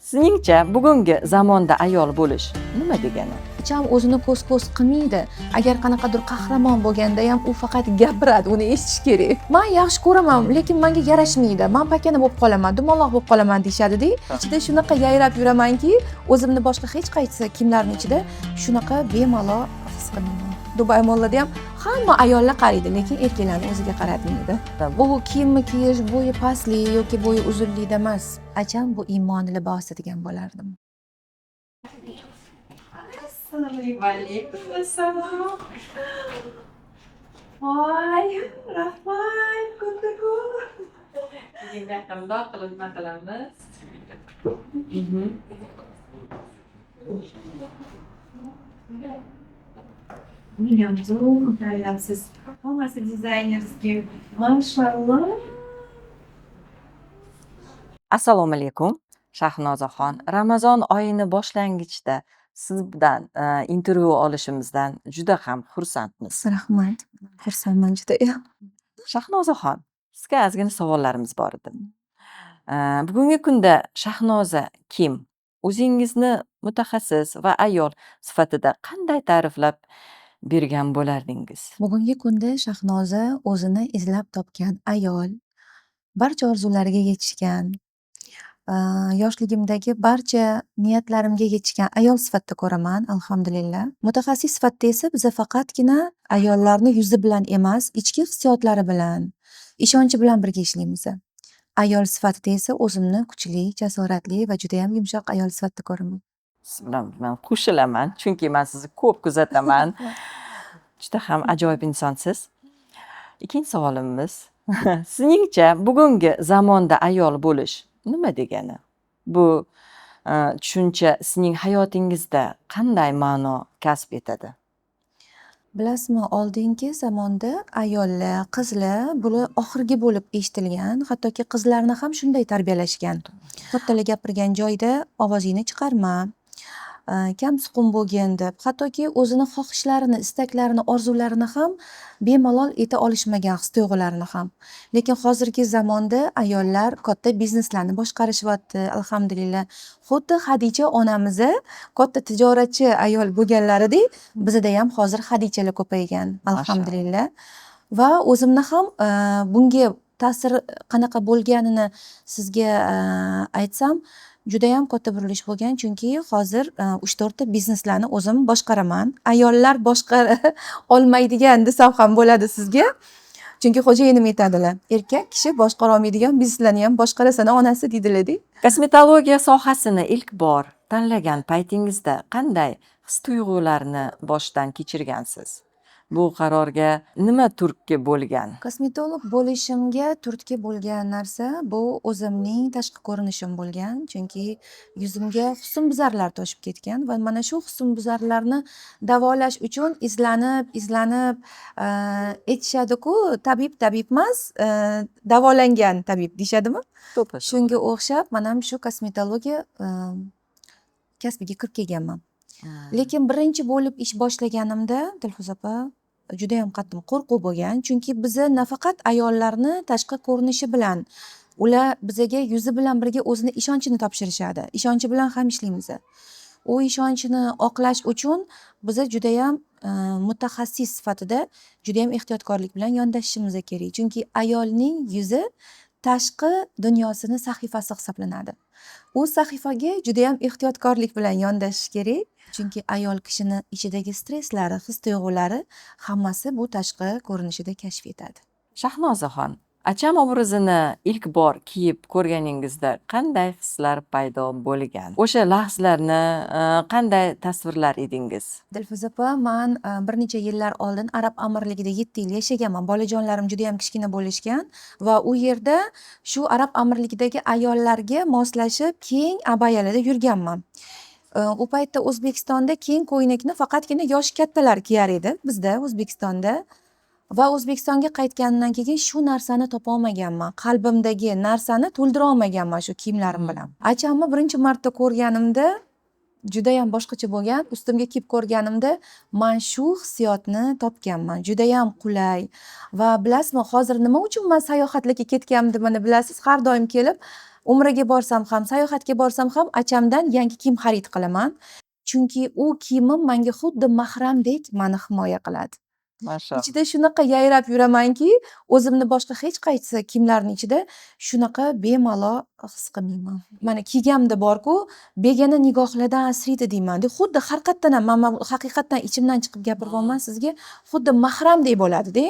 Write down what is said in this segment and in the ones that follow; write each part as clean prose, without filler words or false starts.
Sizningcha, bugungi zamonda ayol bo'lish nima degani? Hech ham o'zini ko'z ko'z qilmaydi. Agar qanaqadir qahramon bo'lganda ham, u faqat gapiradi, uni eshitish kerak. Man yaxshi ko'raman, lekin manga yarashmaydi, man pakana bo'lib qolaman, dumaloq bo'lib qolaman deyishadida. Ichida shunaqa yayrab yuramanki, o'zimni boshqa hech qaysi kiyimlarni ichida shunaqa bemalol his qilmayman. Dubay Mollarda ham hamma ayollar qaraydi, lekin erkaklarni o'ziga qaratmaydi. Bu kiyimni kiyish bo'yi pastlik yoki bo'yi uzunlikda emas, acham, bu iymon libosi degan bo'lardim. Assalomu alaykum. Assalom. Voy, rahmat, kattakon. Bugun qandoq qilib nima qilamiz? Buniyam zo'r tayyorlabsiz. Hammasi дизайнерский. Mashalloh. Assalomu alaykum, Shahnozaxon. Ramazon oyini boshlangichida siz bilan intervyu olishimizdan juda ham xursandmiz. Rahmat, xursandman judayam. Shahnozaxon, sizga ozgina savollarimiz bor edi. Bugungi kunda Shahnoza kim? O'zingizni mutaxassis va ayol sifatida qanday ta'riflab bergan bo'lardingiz? Bugungi kunda Shahnoza o'zini izlab topgan ayol, barcha orzulariga yetishgan, yoshligimdagi barcha niyatlarimga yetishgan ayol sifatida ko'raman, alhamdulillah. Mutaxassis sifatida esa biza faqatgina ayollarni yuzi bilan emas, ichki hissiyotlari bilan, ishonchi bilan birga ishlaymiz. Ayol sifatida esa o'zimni kuchli, jasoratli va judayam yumshoq ayol sifatida ko'raman. Siz bilan man qo'shilaman, chunki man sizni ko'p kuzataman. Juda ham ajoyib insonsiz. Ikkinchi savolimiz: sizningcha, bugungi zamonda ayol bo'lish nima degani? Bu tushuncha sizning hayotingizda qanday ma'no kasb etadi? Bilasizmi, oldingi zamonda ayollar, qizlar, bular oxirgi bo'lib eshitilgan, hattoki qizlarni ham shunday tarbiyalashgan. Kattalar gapirgan joyda ovozingni chiqarma, kamsuqum bo'lgin deb, hattoki o'zini xohishlarini, istaklarini, orzularini ham bemalol ayta olishmagan, his tuyg'ularini ham. Lekin hozirgi zamonda ayollar katta bizneslarni boshqarishyapti, alhamdulillah. Xuddi Hadicha onamiz katta tijoratchi ayol bo'lganlaridek, bizada ham hozir Hadichalar ko'paygan, alhamdulillah. Va o'zimni ham bunga ta'sir qanaqa bo'lganini sizga aytsam, judayam katta burilish bo'lgan, chunki hozir uch to'rtta bizneslarni o'zim boshqaraman. Ayollar boshqara olmaydigan desam ham bo'ladi sizga, chunki xo'jayinim aytadilar: "Erkak kishi boshqara olmaydigan bizneslarni ham boshqarasan, onasi", deydilarda. Kosmetologiya sohasini ilk bor tanlagan paytingizda qanday his tuyg'ularni boshdan kechirgansiz? Bu qarorga nima turtki bo'lgan? Kosmetolog bo'lishimga turtki bo'lgan narsa bu o'zimning tashqi ko'rinishim bo'lgan, chunki yuzimga husnbuzarlar toshib ketgan va mana shu husnbuzarlarni davolash uchun izlanib izlanib, aytishadiku, "Tabib tabib emas, davolangan tabib", deyishadimi? To'ppa. Shunga o'xshab man ham shu kosmetologiya kasbiga kirib kelganman. Lekin birinchi bo'lib ish boshlaganimda, Dilfuza opa, judayam qattiq qo'rquv bo'lgan, chunki biza nafaqat ayollarni tashqi ko'rinishi bilan, ular bizaga yuzi bilan birga o'zini ishonchini topshirishadi, ishonchi bilan ham ishlaymiz. U ishonchni oqlash uchun biza judayam mutaxassis sifatida judayam ehtiyotkorlik bilan yondashishimiz kerak, chunki ayolning yuzi tashqi dunyosini sahifasi hisoblanadi. U sahifaga judayam ehtiyotkorlik bilan yondashish kerak, chunki ayol kishini ichidagi stresslari, his tuyg'ulari hammasi bu tashqi ko'rinishida kashf etadi. Shahnozaxon, acham obrazini ilk bor kiyib ko'rganingizda qanday hislar paydo bo'lgan? O'sha lahzalarni qanday tasvirlar edingiz? Dilfuza opa, man bir necha yillar oldin Arab Amirligida 7 yil yashaganman. Bolajonlarim judayam kichkina bo'lishgan va u yerda shu Arab Amirligidagi ayollarga moslashib, keng abayalarda yurganman. U paytda O'zbekistonda keng ko'ylakni faqatgina yoshi kattalar kiyar edi bizda, O'zbekistonda. Va O'zbekistonga qaytganimdan keyin shu narsani topolmaganman, qalbimdagi narsani to'ldira olmaganman shu kiyimlarim bilan. Achamni birinchi marta ko'rganimda judayam boshqacha bo'lgan. Ustimga kiyib ko'rganimda man shu hissiyotni topganman, judayam qulay. Va bilasizmi, hozir nima uchun man sayohatlarga ketganimni mana bilasiz, har doim kelib Umraga borsam ham, sayohatga borsam ham achamdan yangi kiyim xarid qilaman, chunki u kiyimim manga xuddi mahramdek mani himoya qiladi. Mashalloh. Ichida shunaqa yayrab yuramanki, o'zimni boshqa hech qaysi kiyimlarni ichida shunaqa bemalol his qilmayman. Mana kiyganimda borku, begona nigohlardan asraydi deymanda. Xuddi haqiqatdan ham man haqiqatdan ichimdan chiqib gapiryapman sizga, xuddi mahramdek bo'ladida.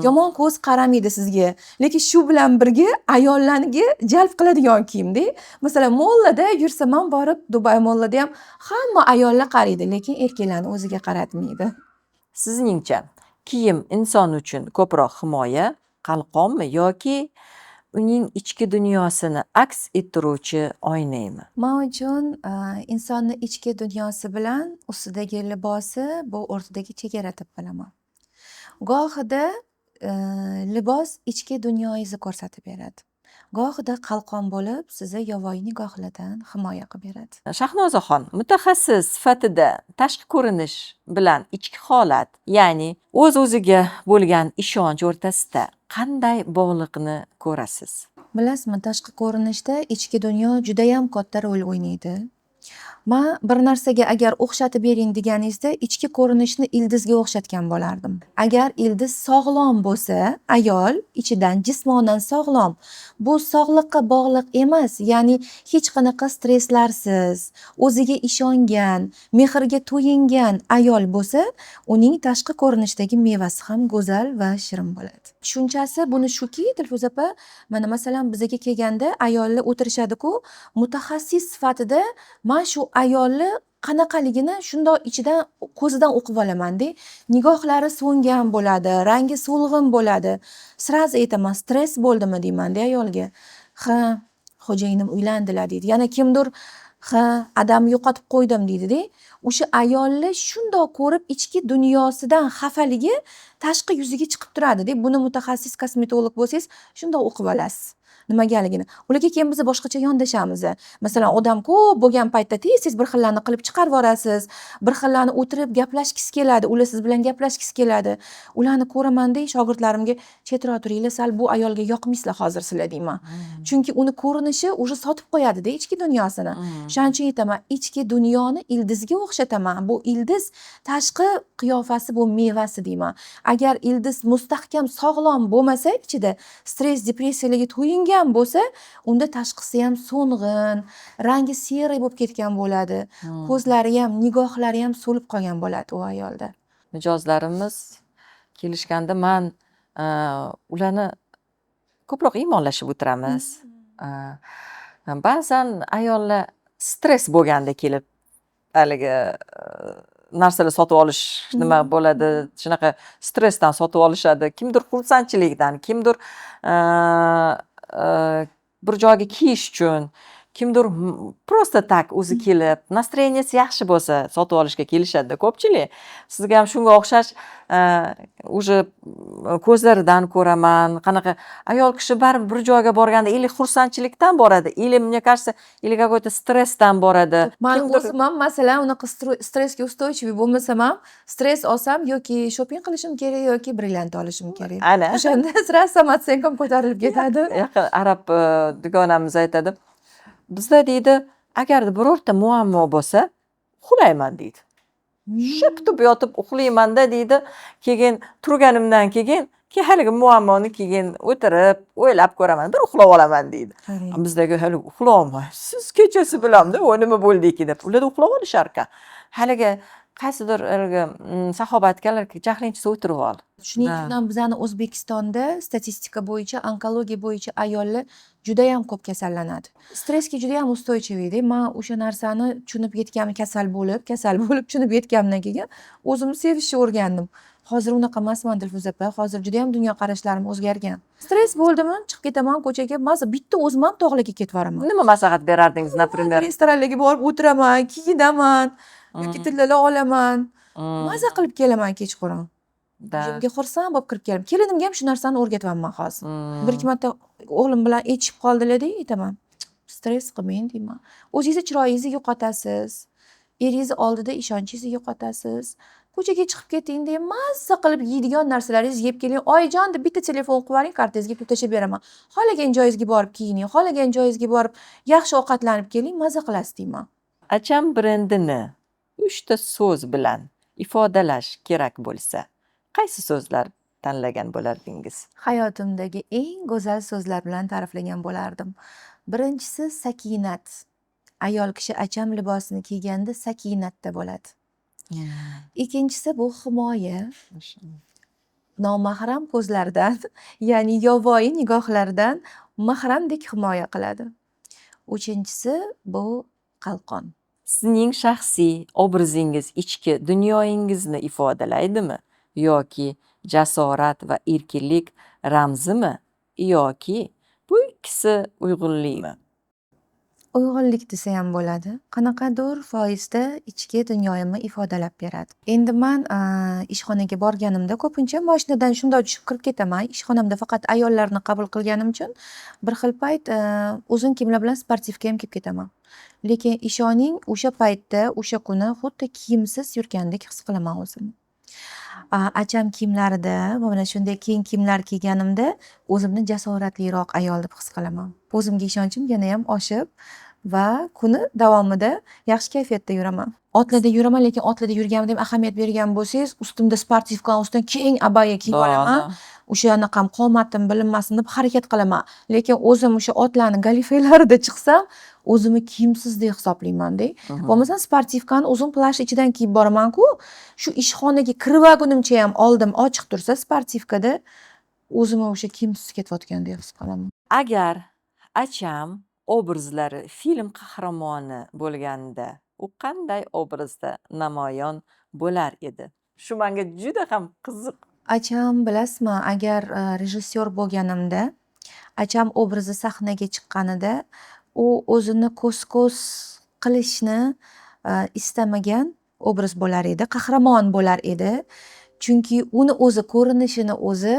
Yomon ko'z qaramaydi sizga, lekin shu bilan birga ayollarga jalb qiladigan kiyimda. Masalan, mollada yursam ham, borib Dubay mollada ham hamma ayollar qaraydi, lekin erkaklarni o'ziga qaratmaydi. Sizningcha, kiyim inson uchun ko'proq himoya, qalqonmi yoki uning ichki dunyosini aks ettiruvchi oynami? Man uchun insonni ichki dunyosi bilan ustidagi libosi bu o'rtadagi chegara deb bilaman. Gohida libos ichki dunyoyingizni ko'rsatib beradi, gohida qalqon bo'lib sizni yovvoyi nigohlardan himoya qilib beradi. Shahnozaxon, mutaxassis sifatida tashqi ko'rinish bilan ichki holat, ya'ni o'z o'ziga bo'lgan ishonch o'rtasida qanday bog'liqni ko'rasiz? Bilasizmi, tashqi ko'rinishda ichki dunyo judayam katta rol o'ynaydi. Man bir narsaga agar o'xshatib bering deganingizda, ichki ko'rinishni ildizga o'xshatgan bo'lardim. Agar ildiz sog'lom bo'lsa, ayol ichidan jismonan sog'lom, bu sog'liqqa bog'liq emas, ya'ni hech qanaqa stresslarsiz, o'ziga ishongan, mehrga to'yingan ayol bo'lsa, uning tashqi ko'rinishdagi mevasi ham go'zal va shirin bo'ladi. Tushunchasi buni shuki, Dilfuza opa, mana masalan, bizaga kelganda ayollar o'tirishadiku, mutaxassis sifatida man shu ayolni qanaqaligini shundoq ichidan, ko'zidan o'qib olamanda. Nigohlari so'ngan bo'ladi, rangi so'lg'in bo'ladi. Сразу aytaman: "Stress bo'ldimi?" deymanda ayolga. "Ha, xo'jayinim uylandilar", deydi. Yana kimdir: "Ha, adamni yo'qotib qo'ydim", deydida. O'sha ayolni shundoq ko'rib, ichki dunyosidan xafaligi tashqi yuziga chiqib turadida. Buni mutaxassis kosmetolog bo'lsangiz, shundoq o'qib olasiz nimagaligini. Ularga keyin biz boshqacha yondashamiz. Masalan, odam ko'p bo'lgan paytda tez tez bir xillarni qilib chiqarib yuborasiz, bir xillarni o'tirib gaplashgisi keladi, ular siz bilan gaplashgisi keladi. Ularni ko'ramanda, shogirdlarimga: "Chetroq turinglar sal, bu ayolga yoqmaysizlar hozir sizlar", deyman. Chunki uni ko'rinishi уже sotib qo'yadida ichki dunyosini. Shuning uchun aytaman, ichki dunyoni ildizga o'xshataman. Bu ildiz tashqi qiyofasi, bu mevasi deyman. Agar ildiz mustahkam, sog'lom bo'lmasa, ichida stress, depressiyalarga to'yingan bo'lsa, unda tashqisi ham so'ng'in, rangi серый bo'lib ketgan bo'ladi, ko'zlari ham, nigohlari ham so'lib qolgan bo'ladi u ayolda. Mijozlarimiz kelishganda man ularni ko'proq iymonlashib o'tiramiz. Ba'zan ayollar stress bo'lganda kelib haligi narsalar sotib olish nima bo'ladi, shunaqa stressdan sotib olishadi. Kimdir xursandchilikdan, kimdir bir joyga kiyish uchun, kimdir просто так o'zi kelib, настроение si yaxshi bo'lsa sotib olishga kelishadida ko'pchilik. Sizga ham shunga o'xshash уже ko'zlaridan ko'raman, qanaqa ayol kishi baribir bir joyga borganda или xursandchilikdan boradi, или, мне кажется, или какой то stressdan boradi. Man Kimdir o'zim ham, masalan, unaqa stressga устойчивый bo'lmasam ham, stress olsam, yoki shopping qilishim kerak, yoki brilliant olishim kerak. Ana. O'shanda сразу самооценка m ko'tarilib ketadi. Yaqin arab dugonamiz aytadi, bizda, deydi, agarda birorta muammo bo'lsa, uxlayman, deydi. Ship yotib uxlaymanda, deydi, keyin turganimdan keyin haligi muammoni keyin o'tirib o'ylab ko'raman, bir uxlab olaman, deydi. Qarang. Bizdagi hali uxlolmaysiz kechasi bilamda, voy, nima bo'ldiki deb. Ularda uxlab olishar ekan. Haligi qaysidir haligi sahoba aytganlarki, jahling chiqsa, o'tirib ol. Shuning Да. uchun ham bizani O'zbekistonda statistika bo'yicha, onkologiya bo'yicha ayollar judayam ko'p kasallanadi. Stressga judayam устойчивый da. Man o'sha narsani tushunib yetgan, kasal bo'lib tushunib yetganimdan keyin o'zimni sevishni o'rgandim. Hozir unaqa emasman, Dilfuza opa. Hozir judayam dunyoqarashlarim o'zgargan. Stress bo'ldimi, chiqib ketaman ko'chaga, maza bitta o'zim ham tog'larga ketib yuboraman. Nima maslahat berardingiz, например? Restoranlarga borib o'tiraman, kiyinaman yoki tillalar olaman. Maza qilib kelaman kechqurun. Да. Uyimga xursand bo'lib kirib kelaman. Kelinimga ham shu narsani o'rgatyapman hozir. Bir ikki marta o'g'lim bilan aytishib qoldilarda, aytaman: "Stress qilmang", deyman. "O'zingizni chiroyingizni yo'qotasiz. Eringizni oldida ishonchingizni yo'qotasiz. Ko'chaga chiqib keting deb mazza qilib yeydigan narsalaringizni yeb keling. Oyijon deb bitta telefon qilib yuboring, kartangizga pul tashlab beraman. Xohlagan joyingizga borib kiyining, xohlagan joyingizga borib yaxshi ovqatlanib keling, mazza qilasiz deyman. Acham brendini uchta so'z bilan ifodalash kerak bo'lsa, qaysi so'zlar tanlagan bo'lardingiz? Hayotimdagi eng go'zal so'zlar bilan ta'riflagan bo'lardim. Birinchisi sakinat. Ayol kishi Acham libosini kiyganda sakinatda bo'ladi. Ikkinchisi bu himoya. Nomahram ko'zlardan, ya'ni yovvoyi nigohlardan mahramdek himoya qiladi. Uchinchisi bu qalqon. Sizning shaxsiy obrazingiz ichki dunyoyingizni ifodalaydimi yoki jasorat va erkinlik ramzimi yoki bu ikkisi uyg'unlikmi? Uyg'unlik desa ham bo'ladi. Qanaqadir foizda ichki dunyoyimni ifodalab beradi. Endi man ishxonaga borganimda ko'pincha moshinadan shundoq tushib kirib ketaman. Ishxonamda faqat ayollarni qabul qilganim uchun bir xil payt uzun kiyimlar bilan спортивка ham kiyib ketaman. Lekin ishoning, o'sha paytda, o'sha kuni xuddi kiyimsiz yurgandek his qilaman o'zimni. Acham kiyimlarida va mana shunday keng kiyimlar kiyganimda o'zimni jasoratliroq ayol deb his qilaman. O'zimga ishonchim yanayam oshib va kuni davomida yaxshi kayfiyatda yuraman. Otlarda yuraman, lekin otlarda yurganimda ham ahamiyat bergan bo'lsangiz, ustimda спортивка ni ustidan keng abaya kiyib olaman. O'sha anaqam qomatim bilinmasin deb harakat qilaman. Lekin o'zim o'sha otlarni galifelarida chiqsam, o'zimni kiyimsizdek hisoblaymanda. Bo'lmasam спортивка ni uzun plash ichidan kiyib boraman-ku. Shu ishxonaga kirib olgunimcha ham oldim ochiq tursa спортивка da o'zimni o'sha kiyimsiz ketayotgandek his qilaman. Agar Acham obrazlari film qahramoni bo'lganida, u qanday obrazda namoyon bo'lar edi? Shu menga juda ham qiziq. Acham, bilasizmi, agar rejissyor bo'lganimda, Acham obrazi sahnaga chiqqanida u o'zini ko'z-ko'z qilishni istamagan obraz bo'lar edi, qahramon bo'lar edi. Chunki uni o'zi ko'rinishini o'zi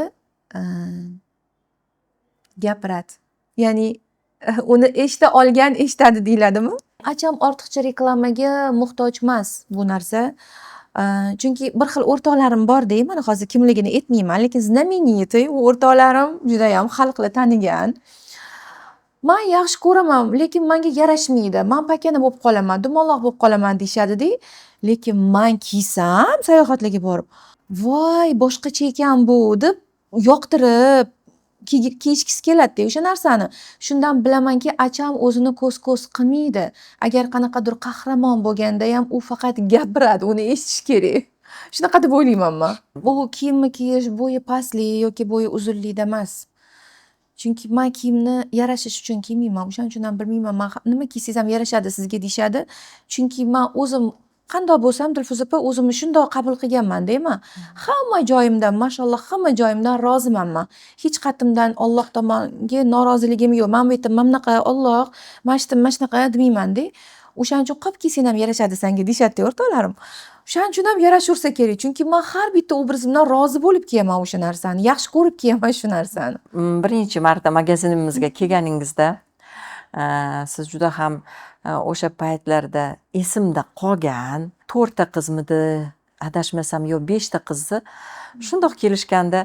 gapiradi. Ya'ni uni eshita olgan eshitadi deyiladimi? Acham ortiqcha reklamaga muhtoj emas bu narsa. Chunki bir xil o'rtoqlarim borda, mana hozir kimligini aytmayman, lekin знаменитый u o'rtoqlarim, judayam xalqlar tanigan. Man yaxshi ko'raman, lekin manga yarashmaydi. Man pakana bo'lib qolaman, dumaloq bo'lib qolaman deyishadida. Lekin man kiysam sayohatlarga borib, voy, boshqacha ekan bu deb yoqtirib kiyishgisi keladida o'sha narsani. Shundan bilamanki, Acham o'zini ko'z-ko'z qilmaydi. Agar qanaqadir qahramon bo'lganda ham u faqat gapiradi, uni eshitish kerak. Shunaqa deb o'ylayman man. Bu kiyimni kiyish bo'yi pastlik yoki bo'yi uzunlikda emas. Chunki man kiyimni yarashish uchun kiymayman. O'shaning uchun ham bilmayman, man nima kiysangiz ham yarashadi sizga deyishadi. Chunki man o'zim qandoq bo'lsam, Dilfuza opa, o'zimni shundoq qabul qilganman-da man. Hamma joyimdan, mashalloh, hamma joyimdan roziman man. Hech qayerdan Alloh tomonga noroziligim yo'q. Man bu yerda mana bunaqa Alloh, mana shu yerda mana shunaqa demayman-da. O'shaning uchun qop kiysang ham yarashadi senga deyishadi o'rtoqlarim. O'shaning uchun ham yarashaversa kerak. Chunki man har bitta obrazimdan rozi bo'lib kiyaman o'sha narsani. Yaxshi ko'rib kiyaman shu narsani. Birinchi marta magazinimizga kelganingizda, siz juda ham o'sha paytlarda esimda qolgan to'rtta qizmidi, adashmasam, yo beshta qizni shundoq kelishganda,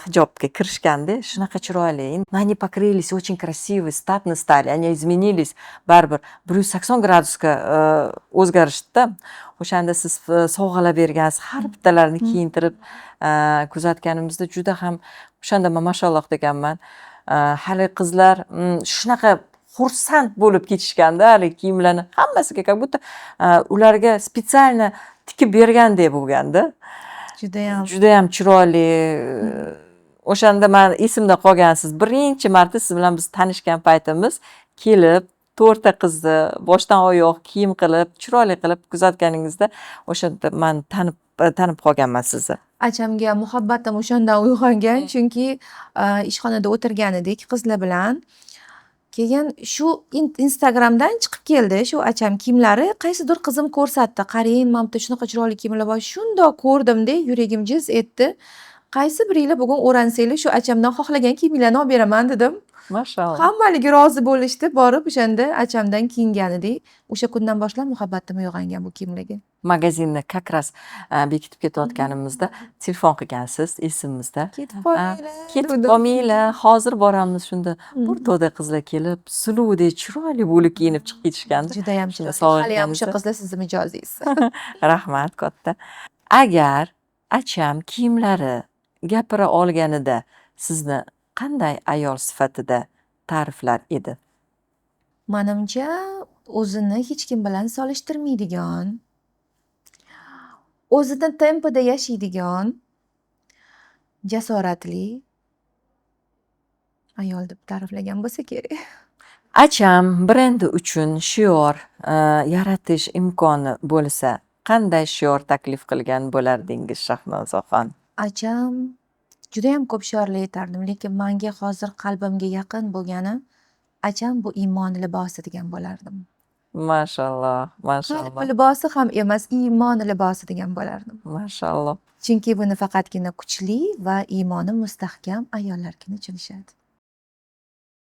hijobga kirishganda shunaqa chiroyli. Они покрылись очень красивые, статно стали, они изменились baribir 180 gradusga o'zgarishdida. O'shanda siz sovg'alar bergansiz, har bittalarini kiyintirib kuzatganimizda juda ham o'shanda man mashalloh deganman. Hali qizlar shunaqa xursand bo'lib ketishganda haligi kiyimlarni hammasiga, как будто ularga специально tikib bergandek bo'lganda. Judayam. Judayam chiroyli. O'shanda man esimda qolgansiz. Birinchi marta siz bilan biz tanishgan paytimiz kelib to'rtta qizni boshdan oyoq kiyim qilib, chiroyli qilib kuzatganingizda o'shanda man tanib qolganman sizni. Achamga muhabbatim o'shandan uyg'ongan, chunki ishxonada o'tirgan edik qizlar bilan. Keyin shu Instagramdan chiqib keldi shu Acham kiyimlari, qaysidir qizim ko'rsatdi. Qarang, mana bu yerda shunaqa chiroyli kiyimlar bor. Shundoq ko'rdimda, yuragim jiz etdi. Qaysi biringlar bugun o'ransanglar, shu achamdan xohlagan kiyiminglarni olib beraman, dedim. Mashalloh. Hammaligi rozi bo'lishdi. Borib o'shanda achamdan kiyingan edik. O'sha kundan boshlab muhabbatim uyg'ongan bu kiyimlarga. Magazinni как раз bekitib ketayotganimizda telefon qilgansiz, esimizda. Ketib qolmanglar, Ketib dedim. qolmanglar, hozir boramiz. Shunda bir to'da qizlar kelib, suluvdek chiroyli bo'lib kiyinib chiqib ketishgandi. Judayam Shunda chiroyli. Haliyam o'sha sog'inganimizda. qizlar sizni mijozingiz. Rahmat katta. Agar acham kiyimlari gapira olganida, sizni qanday ayol sifatida ta'riflar edi? Manimcha, o'zini hech kim bilan solishtirmaydigan, o'zini tempida yashaydigan, jasoratli ayol deb ta'riflagan bo'lsa kerak. Acham brendi uchun shior yaratish imkoni bo'lsa, qanday shior taklif qilgan bo'lardingiz, Shahnozaxon? Acham judayam ko'p shiorlar aytardim, lekin manga hozir qalbimga yaqin bo'lgani "Acham bu iymon libosi" degan bo'lardim. Mashalloh, Qalb mashalloh. libosi ham emas, iymon libosi degan bo'lardim. Mashalloh. Chunki buni faqatgina kuchli va iymoni mustahkam ayollargina tushunishadi.